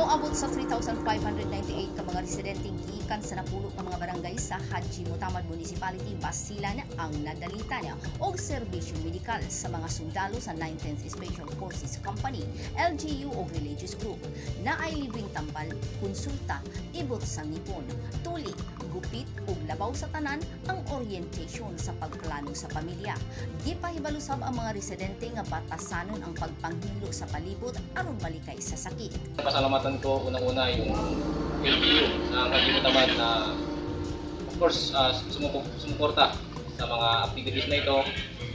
Moabot sa 3,598 ka mga residente gikan sa napulo ka mga barangay sa Hadji Mutamad Municipality, Basilan ang nadalitan og serbisyo medikal sa mga sundalo sa 19th Special Forces Company, LGU o religious group. Naay libreng tambal, konsulta, ibot sa ngipon, tuli, gupit ug labaw sa tanan ang orientation sa pagplano sa pamilya. Gipahibalo sab ang mga residente nga batasanon ang pagpanghilo sa palibot aron malikay sa sakit. Pasalamatan ko unang-una yung LGU ng Hadji Mutamad na of course sumuporta sa mga activities na ito,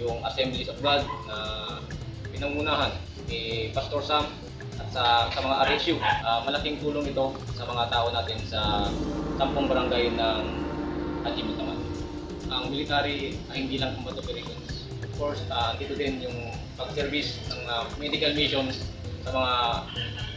yung Assemblies of God na pinangunahan ni Pastor Sam at sa mga RSU. Malaking tulong ito sa mga tao natin sa 10 barangay ng Hadji Mutamad. Ang military ay hindi lang combat operations. Of course, dito din yung pag-service ng medical missions sa mga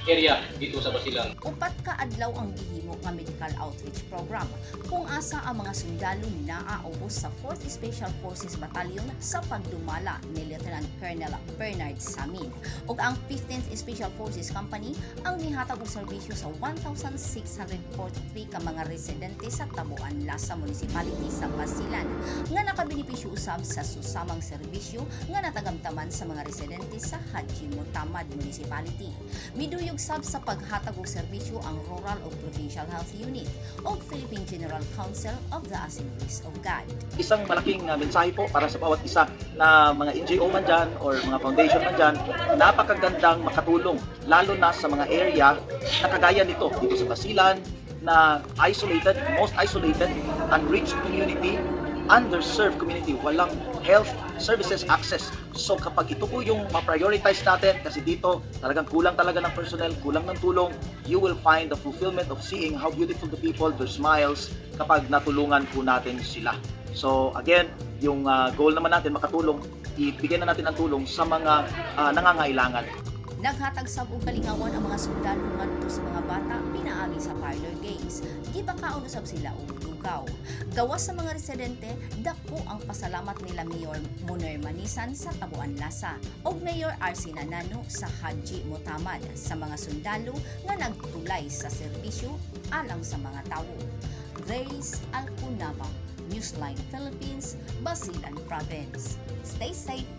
area dito sa Basilan. 4 ka adlaw ang gihimo nga medical outreach program kung asa ang mga sundalo naa ubos sa 4th Special Forces Battalion sa pagdumala ni Lieutenant Colonel Bernard Samin ug ang 15th Special Forces Company ang nihatag og serbisyo sa 1,643 ka mga residente sa Tabuan Lasa Municipality sa Basilan nga nakabenepisyo usab sa susamang serbisyo nga natagamtaman sa mga residente sa Hadji Mutamad Municipality. Miduyog sab sa paghatag og serbisyo ang Rural ug Provincial Health Unit ug Philippine General Council of the Assemblies of God. Isang malaking mensahe po para sa bawat isa na mga NGO man dyan or mga foundation man dyan, napakagandang makatulong lalo na sa mga area na kagaya nito dito sa Basilan na isolated, most isolated, unreached community, underserved community, walang health services access. So kapag ito po yung ma-prioritize natin, kasi dito talagang kulang talaga ng personnel, kulang ng tulong, you will find the fulfillment of seeing how beautiful the people, their smiles, kapag natulungan po natin sila. So again, yung goal naman natin makatulong, ibigay na natin ang tulong sa mga nangangailangan. Naghatag sab og kalingawan ang mga sundalo ngadto sa mga bata pinaagi sa parlor games. Gipakaon usab sila og lugaw. Gawas sa mga residente, dako ang pasalamat nila Mayor Muner Manisan sa Tabuan Lasa ug Mayor RC Nanano sa Hadji Mutamad sa mga sundalo nga nagtulay sa serbisyo alang sa mga tawo. Grace Alcunaba, Newsline Philippines, Basilan Province. Stay safe.